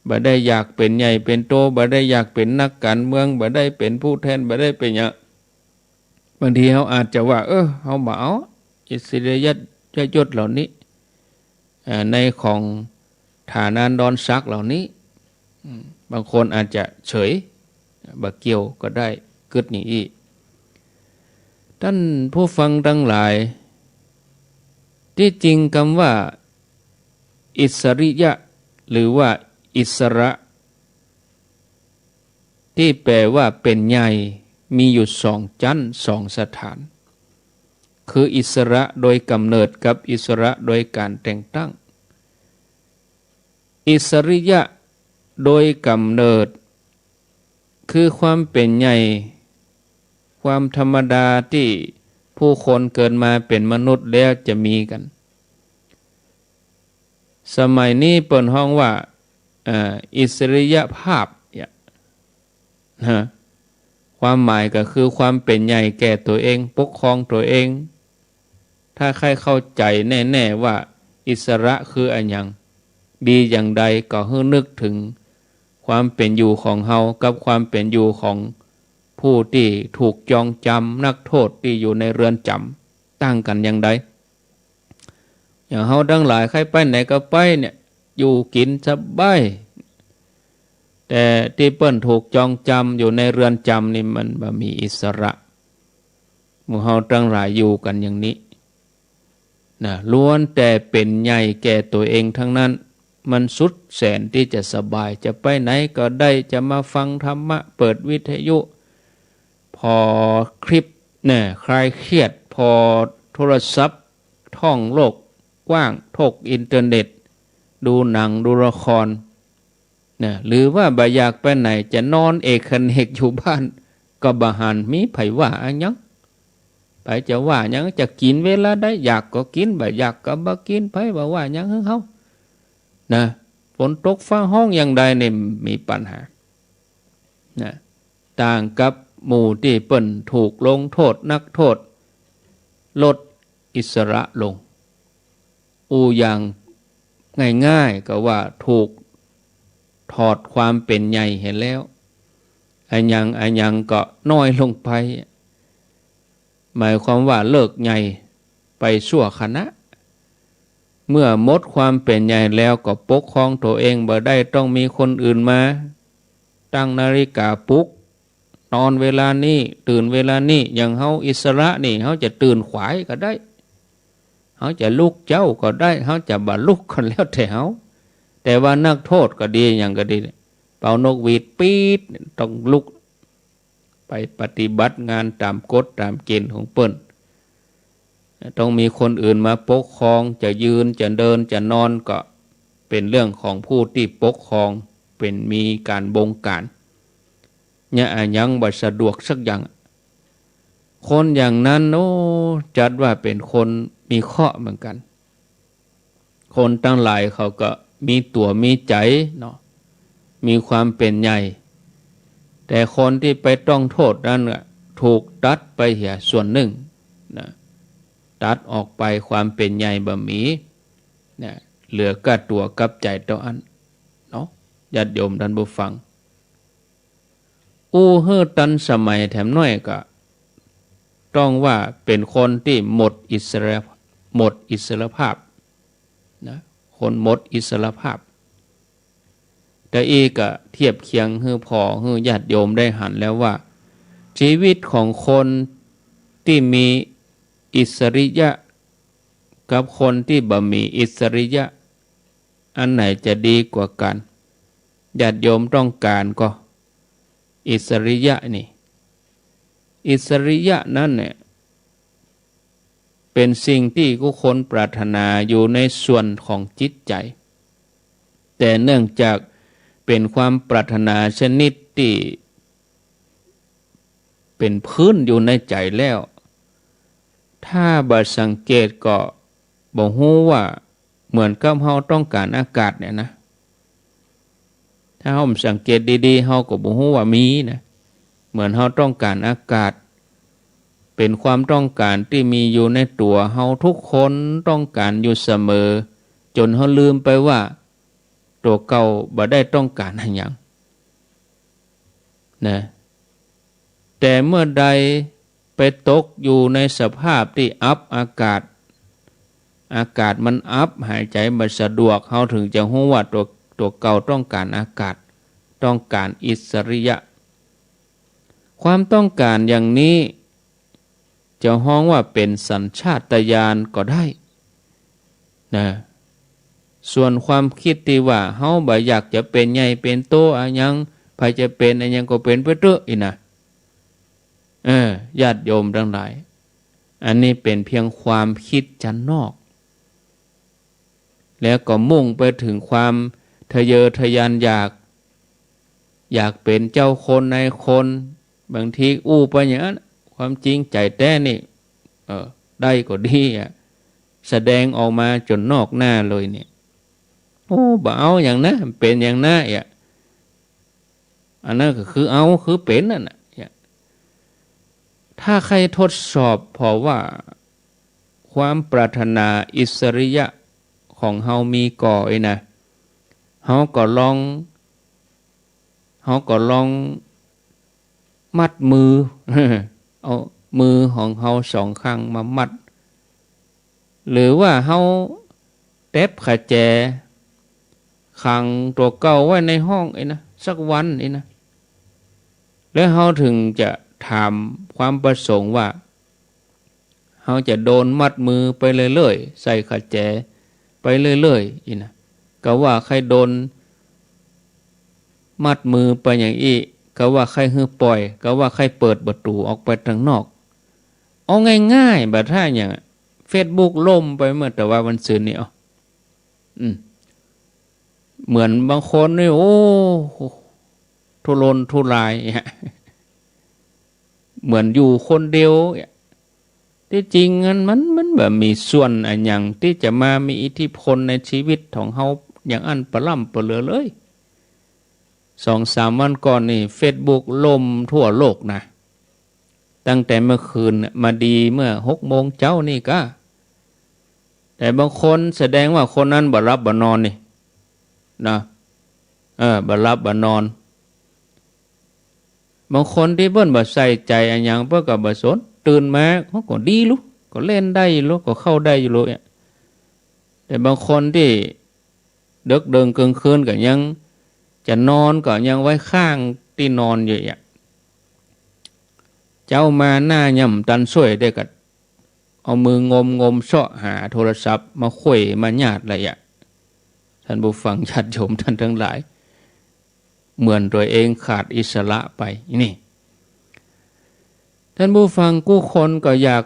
บ่ได้อยากเป๋นใหญ่เป๋นโต บ่ได้อยากเป๋นนักก๋านเมือง บ่ได้เป๋นผู้แทน บ่ได้เป๋นหยัง บางทีเฮาอาจจะว่า เออ เฮาบ่เอาอิสริยยศเหล่านี้ เอ่อ ในของฐานาดรศักดิ์เหล่านี้ อืม บางคนอาจจะเฉย บ่เกี่ยวก็ได้ กึ๊ดอย่างอี้ ท่านผู้ฟังตังหลาย ตี้จริงกำว่าอิสริยะ หรือว่าอิสระ ตี้แปลว่าเป๋นใหญ่ มีอยู่สองจั๊น สองสถาน คืออิสระโดยก๋ำเนิดกับอิสระโดยก๋านแต่งตั้ง อิสริยะโดยก๋ำเนิด คือความเป๋นใหญ่ ความธรรมดาตี้ ผู้คนเกิดมาเป๋นมนุษย์แล้วจะมีกั๋น สมัยนี้เปิ้นฮ้องว่า เอ่อ อิสริยภาพเนี่ยนะ ความหมายก็คือความเป๋นใหญ่แก่ตั๋วเอง ปกครองตั๋วเอง ถ้าใค่เข้าใจ๋แน่ๆ ว่าอิสระคืออะหยัง ดีอย่างใด ก็หื้อนึกเถิงความเป๋นอยู่ของเฮากับความเป๋นอยู่ของผู้ตี้ถูกจองจำ นักโทษตี้อยู่ในเรือนจ๋ำ ต่างกั๋นอย่างใด อย่างเฮาตังหลายใค่ไปไหนก็ไปเนี่ย อยู่กิ๋นสบาย แต่ตี้เปิ้นถูกจองจำอยู่ในเรือนจ๋ำนี่มันบ่มีอิสระ หมู่เฮาตังหลายอยู่กั๋นอย่างนี้นะ ล้วนแต่เป๋นใหญ่แก่ตั๋วเองทั้งนั้น มันสุดแสนตี้จะสบาย จะไปไหนก็ได้ จะมาฟังธรรมะ เปิดวิทยุ ผ่อคลิปเนี่ย คลายเครียด ผ่อโทรศัพท์ ท่องโลกกว้าง ถกอินเทอร์เน็ต ดูหนัง ดูละคร นะ หรือว่าบ่อยากไปไหน จะนอนเอกเขนกอยู่บ้าน ก็บ่หันมีใผว่าอะหยัง ใผจะว่าหยัง จะกิ๋นเวลาใด อยากก็กิ๋น บ่อยากก็บ่กิ๋น ใผบ่ว่าหยังหื้อเฮา นะ ฝนตกฟ้าฮ้องอย่างใดเนี่ยมีปัญหา นะ ต่างกับหมู่ตี้เปิ้นถูกลงโทษ นักโทษ ลดอิสระลง อู้อย่างง่ายๆ ก็ว่าถูกถอดความเป๋นใหญ่หั้นแล้ว อะหยังอะหยังก็น้อยลงไป หมายความว่าเลิกใหญ่ไปชั่วขณะ เมื่อหมดความเป๋นใหญ่แล้วก็ปกครองตั๋วเองบ่ได้ ต้องมีคนอื่นมาตั้งนาฬิกาปลุก นอนเวลานี้ ตื่นเวลานี้ อย่างเฮาอิสระนี่ เฮาจะตื่นขวายก็ได้ เฮาจะลุกเจ๊าก็ได้ เฮาจะบ่ลุกก็แล้วแต่เฮา แต่ว่านักโทษก็ดี หยังก็ดี เป่านกหวีดปี๊ด ต้องลุกไปปฏิบัติงานต๋ามกฎต๋ามเกณฑ์ของเปิ้น ต้องมีคนอื่นมาปกครอง จะยืน จะเดิน จะนอน ก็เป๋นเรื่องของผู้ตี้ปกครอง เป๋นมีก๋านบงก๋าน เนี่ยอะหยังบ่สะดวกสักอย่าง คนอย่างนั้น โอ้ จัดว่าเป๋นคนมีเคราะห์เหมือนกั๋น คนตังหลายเขาก็มีตั๋วมีใจ๋เนาะ มีความเป๋นใหญ่ แต่คนตี้ไปต้องโทษนั้นน่ะ ถูกตัดไปเหียส่วนนึ่งนะ ตัดออกไป ความเป๋นใหญ่บ่มีนะ เหลือก้าตั๋วกับใจ๋เต้าอั้นเนาะ ญาติโยมต้านผู้ฟัง อู้หื้อตันสมัยแถมหน้อยก็ต้องว่าเป๋นคนตี้หมดอิสระ หมดอิสรภาพนะ คนหมดอิสรภาพ แต่อี้ก็เทียบเคียงหื้อผ่อหื้อญาติโยมได้หันแล้วว่า ชีวิตของคนตี้มีอิสริยะกับคนตี้บ่มีอิสริยะ อันไหนจะดีกว่ากั๋น ญาติโยมต้องก๋านก็ อิสริยะนี่ อิสริยะนั้นเนี่ย เป๋นสิ่งตี้กู้คนปรารถนาอยู่ในส่วนของจิตใจ๋ แต่เนื่องจากเป๋นความปรารถนาชนิดตี้เป๋นพื้นอยู่ในใจ๋แล้ว ถ้าบ่สังเกตก็บ่ฮู้ว่า เหมือนกับเฮาต้องก๋านอากาศเนี่ยนะ ถ้าเฮาบ่สังเกตดีๆ เฮาก็บ่ฮู้ว่ามีนะ เหมือนเฮาต้องก๋านอากาศ เป๋นความต้องก๋านตี้มีอยู่ในตั๋วเฮาทุกคนต้องก๋านอยู่เสมอ จ๋นเฮาลืมไปว่าตั๋วเก่าบ่ได้ต้องก๋านอะหยัง นะ แต่เมื่อใดไปตกอยู่ในสภาพตี้อับอากาศ อากาศมันอับ หายใจ๋บ่สะดวก เฮาเถิงจะฮู้ว่าตั๋ว ตั๋วเก่าต้องก๋านอากาศ ต้องก๋านอิสริยะ ความต้องก๋านอย่างนี้ จะฮ้องว่าเป๋นสัญชาตญาณก็ได้นะ ส่วนความกึ๊ดตี้ว่าเฮาบ่อยากจะเป๋นใหญ่เป๋นโตอะหยัง ใผจะเป๋นอะหยังก็เป๋นไปเต๊อะอี้นะ เออ ญาติโยมตังหลาย อันนี้เป๋นเพียงความกึ๊ดจันนอก แล้วก็มุ่งไปเถิงความทะเยอทะยานอยาก อยากเป๋นเจ้าคนนายคน บางทีอู้ไปอย่างนั้น ความจริงใจ๋แต๊นี่ เออ ได้ก็ดีอะ แสดงออกมาจ๋นนอกหน้าเลยเนี่ย โอ้ บ่เอาอย่างนั้น เป๋นอย่างนั้นอะ อันนั้นก็คือเอา คือเป๋นนั่นน่ะ เนี่ย ถ้าใค่ทดสอบผ่อว่า ความปรารถนาอิสริยะของเฮามีก่ออี้นะ เฮาก็ลอง เฮาก็ลองมัดมือ เอามือของเฮาสองข้างมามัด หรือว่าเฮาแต๊บขะแจ ขังตั๋วเก่าไว้ในห้องอี้นะ สักวันอี้นะ แล้วเฮาถึงจะถามความประสงค์ว่า เฮาจะโดนมัดมือไปเรื่อยๆ ใส่ขะแจไปเรื่อยๆ อี้นะ กาว่าใค่โดนมัดมือไปอย่างอี้ กาว่าใค่หื้อป่อย กาว่าใค่เปิดประตู๋ออกไปตางนอก เอาง่ายๆ บ่าถ้าอย่างอะ เฟซบุ๊กล่มไปเมื่อตะวาวันซืนนี่ เอา อืม เหมือนบางคนนี่ โอ้ ทุรนทุรายอะ เหมือนอยู่คนเดียวอะ ตี้จริงมัน มัน มันบ่มีส่วนอะหยังตี้จะมามีอิทธิพลในชีวิตของเฮาอย่างอั้นปะล้ำปะเหลือเลย สองสามวันก่อนนี่ เฟซบุ๊กล่มทั่วโลกนะ ตั้งแต่เมื่อคืนน่ะ มาดีเมื่อหกโมงเจ๊านี่ก้า แต่บางคนแสดงว่าคนนั้นบ่หลับบ่นอนนี่นะ เออ บ่หลับบ่นอน บางคนตี้เปิ้นบ่ใส่ใจ๋อะหยัง เปิ้นก็บ่สน ตื่นมาเขาก็ดีลุ ก็เล่นได้อยู่ลุ ก็เข้าได้อยู่ลุเนี่ย แต่บางคนตี้ เดิ็กเดิงเกิงคืนก็ยัง จะนอนก็ยังไว้ข้างตี้นอนอยู่อะ เจ๊ามาหน้ายังบ่ตันส้วยได้ก็ เอามืองมๆ เซาะหาโทรศัพท์มาไขว่มาหยาดเลยอะ ท่านผู้ฟังญาติโยมท่านทั้งหลาย เหมือนตั๋วเองขาดอิสระไปนี่ ท่านผู้ฟังกู้คนก็อยาก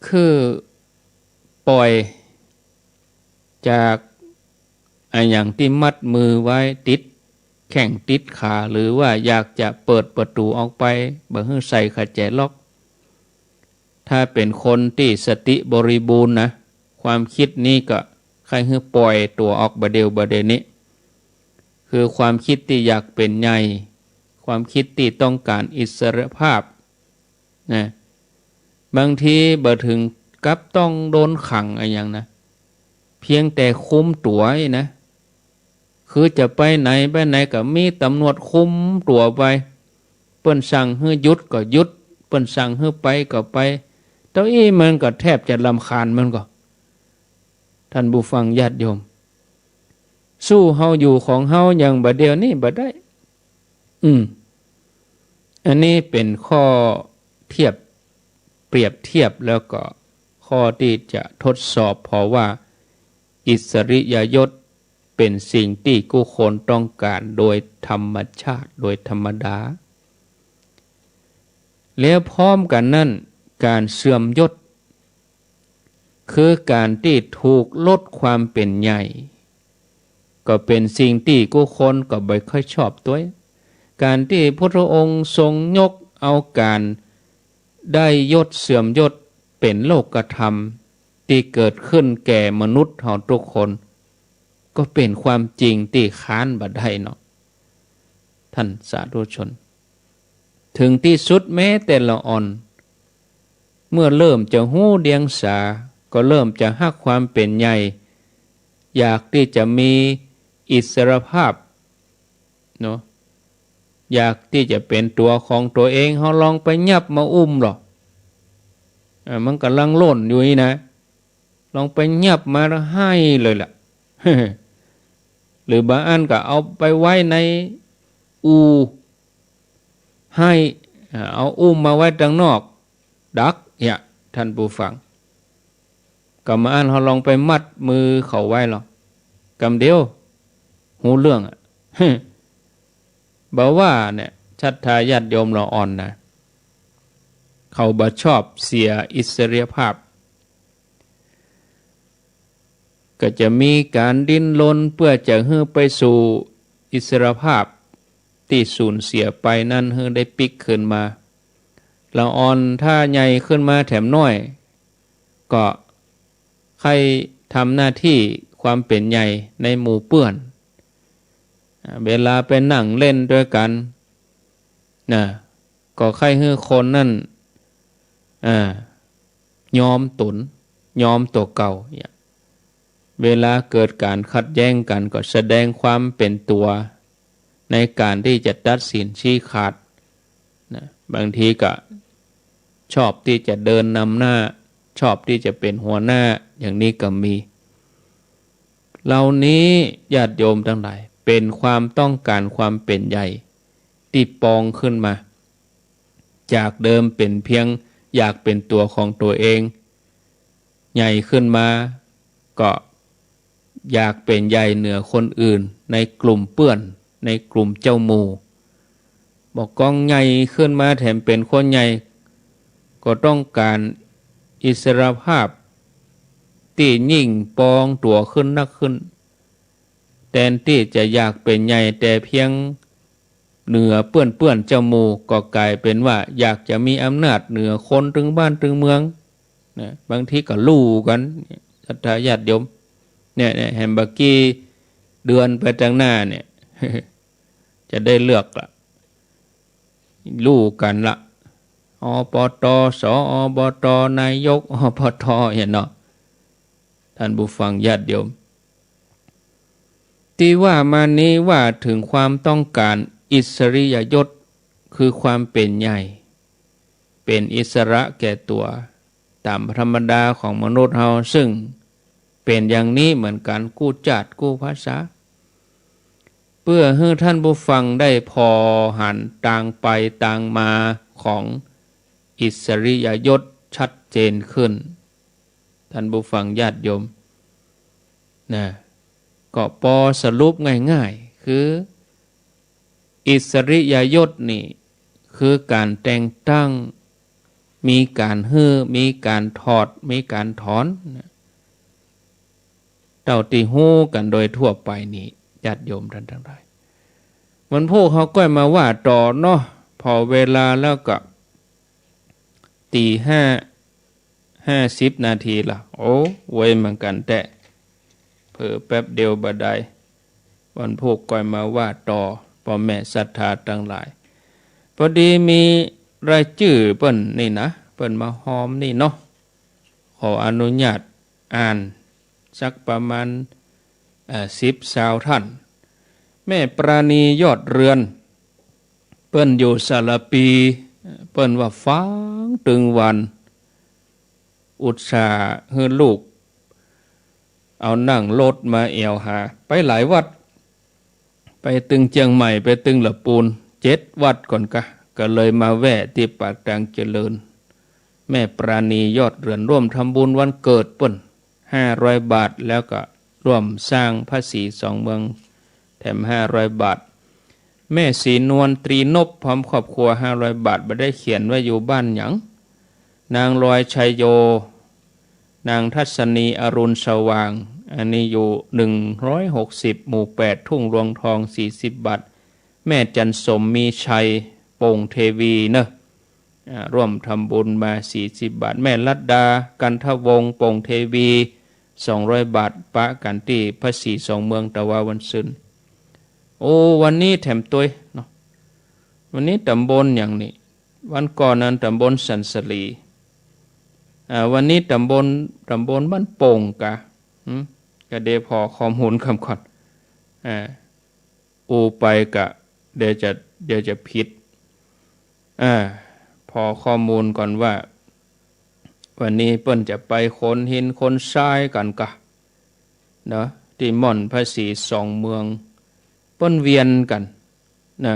คือป่อยจากอะหยังตี้มัดมือไว้ติดแข้งติดขา หรือว่าอยากจะเปิดประตู๋ออกไป บ่หื้อใส่ขะแจล็อก ถ้าเป๋นคนตี้สติบริบูรณ์นะ ความคิดนี้ก็ใค่หื้อป่อยตั๋วออกบ่าเดี่ยวบ่าเดี่ยวนี้ คือความคิดตี้อยากเป๋นใหญ่ ความคิดตี้ต้องก๋านอิสรภาพนะ บางทีบ่ถึงกับต้องโดนขังอะหยังนะ เพียงแต่คุมตั๋วอี้นะ คือจะไปไหนไปไหนก็มีต๋ำรวจคุมตั๋วไป เปิ้นสั่งหื้อหยุดก็หยุด เปิ้นสั่งหื้อไปก็ไป เต้าอี้มันก็แทบจะรำคาญมันก็ ท่านผู้ฟังญาติโยม สู้เฮาอยู่ของเฮาอย่างบ่าเดี่ยวนี้บ่ได้ อืม อันนี้เป๋นข้อเทียบ เปรียบเทียบแล้วก็ข้อตี้จะทดสอบผ่อว่าอิสริยยศเป๋นสิ่งตี้กู้คนต้องก๋านโดยธรรมชาติ โดยธรรมดา แล้วพร้อมกั๋นนั้น ก๋านเสื่อมยศ คือก๋านตี้ถูกลดความเป๋นใหญ่ ก็เป๋นสิ่งตี้กู้คนก็บ่ค่อยชอบตวย ก๋านตี้พุทธองค์ทรงยกเอาก๋านได้ยศเสื่อมยศเป๋นโลกธรรมตี้เกิดขึ้นแก่มนุษย์เฮากู้คน ก็เป๋นความจริงตี้ค้านบ่ได้เนาะ ท่านสาธุชน เถิงตี้สุดแม้แต่ละอ่อน เมื่อเริ่มจะฮู้เดียงสา ก็เริ่มจะฮักความเป๋นใหญ่ อยากตี้จะมีอิสรภาพเนาะ อยากตี้จะเป๋นตั๋วของตั๋วเอง เฮาลองไปยับมาอุ้มลอ เออ มันก่ำลังล่นอยู่นี่นะ ลองไปยับมาแล้วไห้เลยล่ะ หรือบางอันก็เอาไปไว้ในอู่ ไห้ อ่า เอาอุ้มมาไว้ตางนอก ดัก เนี่ย ท่านผู้ฟัง กำอั้นเฮาลองไปมัดมือเขาไว้ลอ กำเดียว ฮู้เรื่องอะ บ่าว่าเนี่ย ศรัทธาญาติโยมละอ่อนนะ เขาบ่ชอบเสียอิสริยภาพ ก็จะมีก๋านดิ้นรนเปื้อจะหื้อไปสู่อิสรภาพตี้สูญเสียไปนั้นหื้อได้ปิ๊กคืนมา ละอ่อนถ้าใหญ่ขึ้นมาแถมน้อย ก็ใค่ทำหน้าตี้ความเป๋นใหญ่ในหมู่เปื้อน อ่า เวลาไปนั่งเล่นตวยกั๋นนะ ก็ใค่หื้อคนนั้น อ่า ยอมตน ยอมตั๋วเก่าเนี่ย เวลาเกิดก๋านขัดแย้งกั๋น ก็แสดงความเป๋นตั๋วในก๋านตี้จะตัดสินชี้ขาดนะ บางทีก็ชอบตี้จะเดินนำหน้า ชอบตี้จะเป๋นหัวหน้า อย่างนี้ก็มี เหล่านี้ญาติโยมตังหลาย เป๋นความต้องก๋านความเป๋นใหญ่ตี้ปองขึ้นมา จากเดิมเป๋นเพียงอยากเป๋นตั๋วของตั๋วเอง ใหญ่ขึ้นมาก็อยากเป๋นใหญ่เหนือคนอื่นในกลุ่มเปื้อน ในกลุ่มเจ้าหมู่ บ่ากองใหญ่ขึ้นมาแถมเป๋นคนใหญ่ ก็ต้องก๋านอิสรภาพตี้ยิ่งปองตั๋วขึ้นนักขึ้น แตนตี้จะอยากเป๋นใหญ่แต่เพียงเหนือเปื้อนๆ เจ้าหมู่ ก็ก๋ายเป๋นว่าอยากจะมีอำนาจเหนือคนตึงบ้านตึงเมืองนะ บางทีก็ลู่กั๋น ศรัทธาญาติโยม เนี่ย เนี่ย แหมบ่ากี้เดือนไปตังหน้าเนี่ย จะได้เลือกละ ลู่กั๋นละ อปต ส อบต นายก อปต เนี่ยเนาะ ท่านผู้ฟังญาติโยม ตี้ว่ามานี้ว่าเถิงความต้องก๋านอิสริยยศ คือความเป๋นใหญ่ เป๋นอิสระแก่ตั๋ว ต๋ามธรรมดาของมนุษย์เฮา ซึ่งเป๋นอย่างนี้เหมือนกั๋นกู้จาติกู้ภาษา เปื้อหื้อท่านผู้ฟังได้ผ่อหันตางไปตางมาของอิสริยยศชัดเจนขึ้น ท่านผู้ฟังญาติโยมนะ ก็ปอสรุปง่ายๆ คือ อิสริยยศนี่คือก๋านแต่งตั้ง มีก๋านหื้อ มีก๋านถอด มีก๋านถอนนะ เต้าตี้ฮู้กั๋นโดยทั่วไปนี่ ญาติโยมท่านตังหลาย วันพูกเฮาก้อยมาว่าต่อเนาะ ผ่อเวลาแล้วก็ ตี๋ห้า ห้าสิบนาทีละ โอ้ ไวเหมือนกั๋นแต๊ เผลอแป๊บเดียวบ่ดาย วันพูกก้อยมาว่าต่อ ป้อแม่ศรัทธาตังหลาย ปอดีมีรายจื้อเปิ้นนี่นะ เปิ้นมาฮอมนี่เนาะ ขออนุญาตอ่านสักประมาณ เอ่อ สิบ ซาวท่าน แม่ปราณียอดเรือน เปิ้นอยู่สารภี เปิ้นว่าฟังตึงวัน อุตส่าห์หื้อลูกเอานั่งรถมาแอ่วหา ไปหลายวัด ไปตึงเจียงใหม่ ไปตึงละปูน เจ็ดวัดก่อนกะ ก็เลยมาแวะตี้ปากตางเจริญ แม่ปราณียอดเรือน ร่วมทำบุญวันเกิดเปิ้น ห้าร้อยบาท แล้วก็ร่วมสร้างพระศรีสองเมือง แถมห้าร้อยบาท แม่ศรีนวลตรีนพ พร้อมครอบครัว ห้าร้อยบาท บ่ได้เขียนว่าอยู่บ้านหยัง นางลอยชัยโย นางทัศนีอรุณสว่าง อันนี้อยู่หนึ่งร้อยหกสิบ หมู่แปด ทุ่งรวงทอง สี่สิบบาท แม่จันสมมีชัย โป่งเทวีเนอะ อ่า ร่วมทำบุญมา สี่สิบบาท แม่ลัดดา กันทวงศ์ โป่งเทวี สองร้อยบาท ปะกั๋นตี้พระศรีสองเมือง ตะวาวันซืน โอ้ วันนี้แถมตวยเนาะ วันนี้ต๋ำบลหยังนี่ วันก่อนนั้นต๋ำบลสันสลี อ่า วันนี้ต๋ำบล ต๋ำบลบ้านโป่งกะ หืม กะเดผ่อข้อมูลกำก่อน อ่า อู้ไปกะ เดี๋ยวจะ เดี๋ยวจะผิด อ่า ผ่อข้อมูลก่อนว่า วันนี้เปิ้นจะไปขนหินขนทรายกั๋นกะ เนาะ ตี้ม่อนพระศรีสองเมือง เปิ้นเวียนกั๋นนะ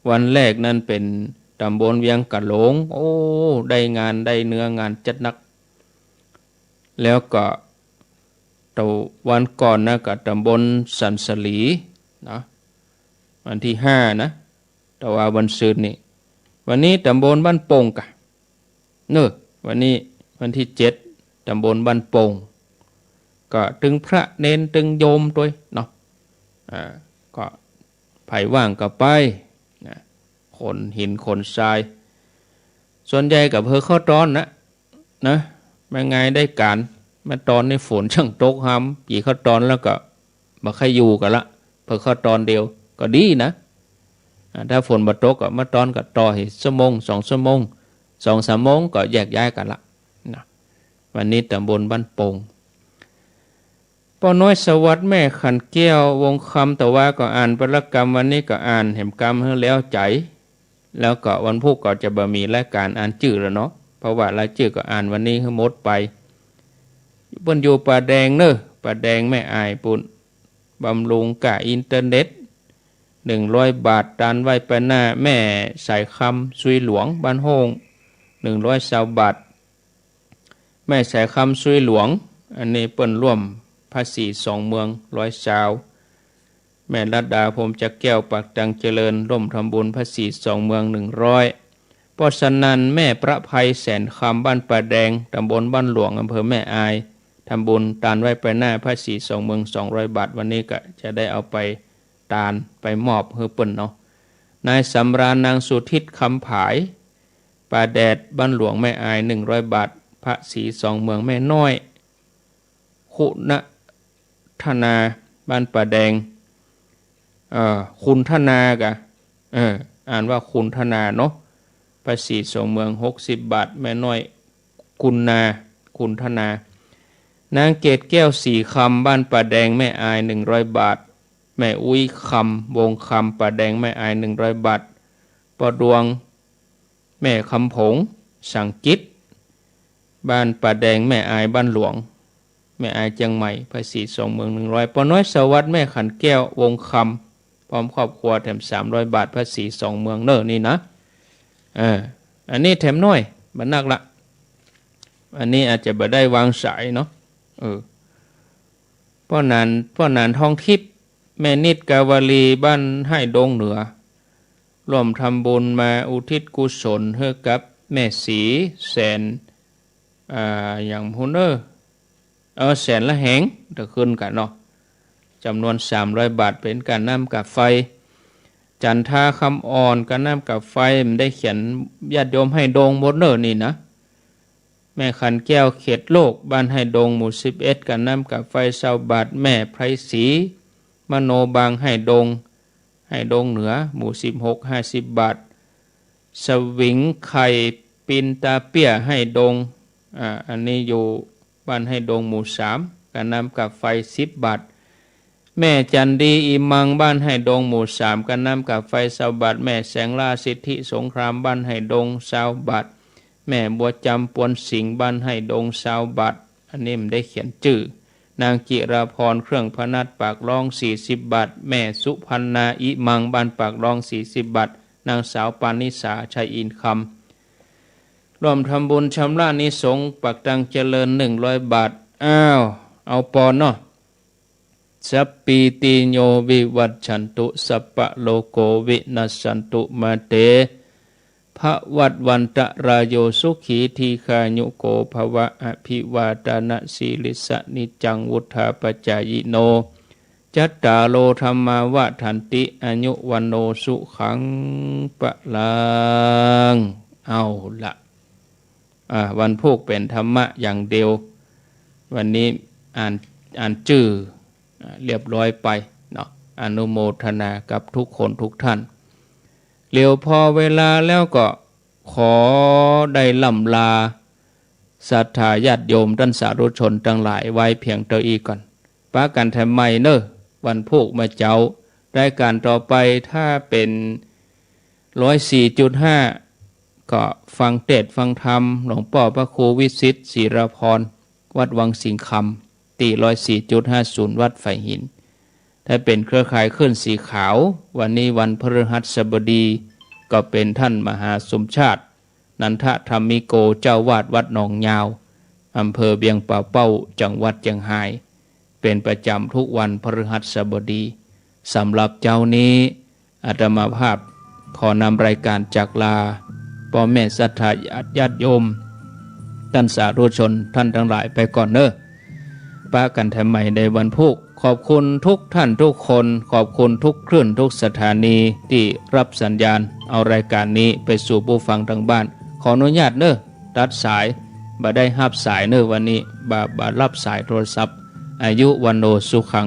วันแรกนั้นเป๋นต๋ำบลเวียงกะโหลง โอ้ ได้งาน ได้เนื้องานจัดนัก แล้วก็ ตะวันก่อนนะ ก็ต๋ำบลสันสลีนะ วันตี้ห้านะ ตะวาวันซืนนี่ วันนี้ต๋ำบลบ้านโป่งกะ เนอะ วันนี้วันตี้เจ็ด ต๋ำบลบ้านโป่ง ก็ตึงพระเณรตึงโยมตวยเนาะ อ่า ก็ใผว่างก็ไปนะ ขนหินขนทราย ส่วนใหญ่ก็เผลอเข้าตอนนะ นะ แม่งายได้ก๋าน มาตอนนี้ฝนช่างตกหำ กี่เข้าตอนแล้วก็บ่ใค่อยู่กั๋นละ เผลอเข้าตอนเดียวก็ดีนะ อ่า ถ้าฝนบ่ตกก็มาตอนก็ต่ออีกชั่วโมง สองชั่วโมง สองสามโมงก็แยกย้ายกั๋นละนะ วันนี้ตำบลบ้านโป่ง ป้อน้อยสวัสดิ์แม่ขันแก้ววงคำ ตะวาก็อ่านปรกรรม วันนี้ก็อ่านแหมกำหื้อแล้วใจ๋ แล้วก็วันพุธก็จะบ่มีรายก๋านอ่านจื้อแล้วเนาะ เพราะว่ารายจื้อก็อ่านวันนี้หื้อหมดไป เปิ้นอยู่ป่าแดงเน่อ ป่าแดงแม่อายปุ้น บำรุงก้าอินเทอร์เน็ต หนึ่งร้อยบาท ตานไหว้ไปหน้า แม่สายคำซุยหลวง บ้านโฮ่ง หนึ่งร้อยซาวบาท แม่สายคำซุยหลวง อันนี้เปิ้นร่วมภาษีสองเมือง ร้อยซาว แม่รัตดา พรหมจักรแก้ว ปากตังเจริญ ร่วมทำบุญภาษีสองเมือง หนึ่งร้อย ป้อสนั่น แม่ประไพแสนคำ บ้านป่าแดง ตำบลบ้านหลวง อำเภอแม่อาย ทำบุญตานไหว้ไปหน้าภาษีสองเมือง สองร้อยบาท วันนี้ก็จะได้เอาไปตานไปมอบหื้อเปิ้นเนาะ นายสำราญ นางสุทิศ คำผาย ป่าแดด บ้านหลวงแม่อาย หนึ่งร้อยบาท ภาษีสองเมือง แม่น้อย คุณธนา บ้านป่าแดง เอ่อ คุณธนากะ เออ อ่านว่าคุณธนาเนาะ ภาษีสองเมือง หกสิบบาท แม่น้อย คุณนา คุณธนา นางเกตแก้ว สีคำ บ้านป่าแดงแม่อาย หนึ่งร้อยบาท แม่อุ๊ยคำ วงคำ ป่าแดงแม่อาย หนึ่งร้อยบาท ป้อดวง แม่คำผง สังกิต บ้านป่าแดงแม่อาย บ้านหลวงแม่อาย เจียงใหม่ ภาษีสองเมือง หนึ่งร้อย ป้อน้อยสวัสดิ์แม่ขันแก้ว วงคำ พร้อมครอบครัวแถมสามร้อยบาท ภาษีสองเมืองเน่อนี่นะ เออ อันนี้แถมน้อย บ่นักละ อันนี้อาจจะบ่ได้วางสายเนาะ เออ ป้อหนาน ป้อหนานทองทิพย์ แม่นิดกาวลี บ้านไฮ่ดงเหนือ ร่วมทำบุญมาอุทิศกุศลหื้อกับแม่ศรีแสน อ่า อย่างพู้นเน่อ เออ แสนละแหง เดี๋ยวขึ้นกั๋นเนาะ จ๋ำนวนสามร้อยบาท เป๋นก้าน้ำก้าไฟ จันทา คำอ่อน ก้าน้ำก้าไฟ บ่ได้เขียน ญาติโยมไฮ่ดงหมดเน่อนี่นะ แม่ขันแก้ว เขตโลก บ้านไฮ่ดง หมู่สิบเอ็ด ก้าน้ำก้าไฟ ซาวบาท แม่ไพรศรี มโนบาง ไฮ่ดง ไฮ่ดงเหนือ หมู่สิบหก ห้าสิบบาท สวิงไข่ ปินตาเปี้ย ไฮ่ดง อ่า อันนี้อยู่บ้านไฮ่ดง หมู่สาม ก้าน้ำก้าไฟ สิบบาท แม่จันดี อีมัง บ้านไฮ่ดง หมู่สาม ก้าน้ำก้าไฟ ซาวบาท แม่แสงล่า สิทธิสงคราม บ้านไฮ่ดง ซาวบาท แม่บัวจำ ปวนสิงห์ บ้านไฮ่ดง ซาวบาท อันนี้บ่ได้เขียนจื้อ นางจิราพร เครื่องพนัส ปากร้อง สี่สิบบาท แม่สุพรรณา อีมัง บ้านปากร้อง สี่สิบบาท นางสาวปานิสา ชัยอินทร์คำ ร่วมทำบุญชำระอานิสงส์ ปากตังเจริญ หนึ่งร้อยบาท อ้าว เอาปอนเนาะ สัพพีติโยวิวัชชันตุ สัพพะโรโควินัสสันตุ มาเต ภวัตวันตะราโย สุขีทีฆายุโกภวะ อภิวาทะนะสีลิสสะ นิจจังวุฑฒาปะจายิโน จัตตาโรธัมมาวัฑฒันติ อายุวัณโณสุขังพะลัง เอาละ อ่า วันพูกเป๋นธรรมะอย่างเดียว วันนี้อ่าน อ่านจื้อ อ่า เรียบร้อยไปเนาะ อนุโมทนากับทุกคนทุกท่าน เหลียวพอเวลาแล้วก็ขอได้ล่ำลาศรัทธาญาติโยมต้านสาธุชนตังหลายไว้เพียงเต้าอี้ก่อน ปะกั๋นแถมใหม่เน่อ วันพูกเมื่อเจ๊า รายก๋านต่อไปถ้าเป๋น ร้อยสี่จุดห้า ก็ฟังเตสน์ฟังธรรมหลวงป้อพระครูวิสิทธิ์ ศิรพร วัดวังสิงห์คำ ตี้ ร้อยสี่จุดห้าศูนย์ วัดฝายหิน ถ้าเป๋นเครือข่ายคลื่นสีขาว วันนี้วันพฤหัสบดี ก็เป๋นท่านมหาสมชาติ นันทธรรมิโก เจ้าวาดวัดหนองยาว อำเภอเวียงป่าเป้า จังหวัดเจียงฮาย เป๋นประจ๋ำทุกวันพฤหัสบดี สำหรับเจ๊านี้ อาตมาภาพขอนำรายก๋านจากลาป้อแม่ศรัทธาญาติโยม ต้านสาธุชนต้านตังหลายไปก่อนเน่อ ปะกั๋นแถมใหม่ในวันพูก ขอบคุณทุกท่านทุกคน ขอบคุณทุกคลื่นทุกสถานีตี้ฮับสัญญาณ เอารายก๋านนี้ไปสู่ผู้ฟังตางบ้าน ขออนุญาตเน่อ ตัดสาย บ่ได้ฮับสายเน่อวันนี้ บ่า บ่าฮับสายโทรศัพท์ อายุ วัณโณ สุขัง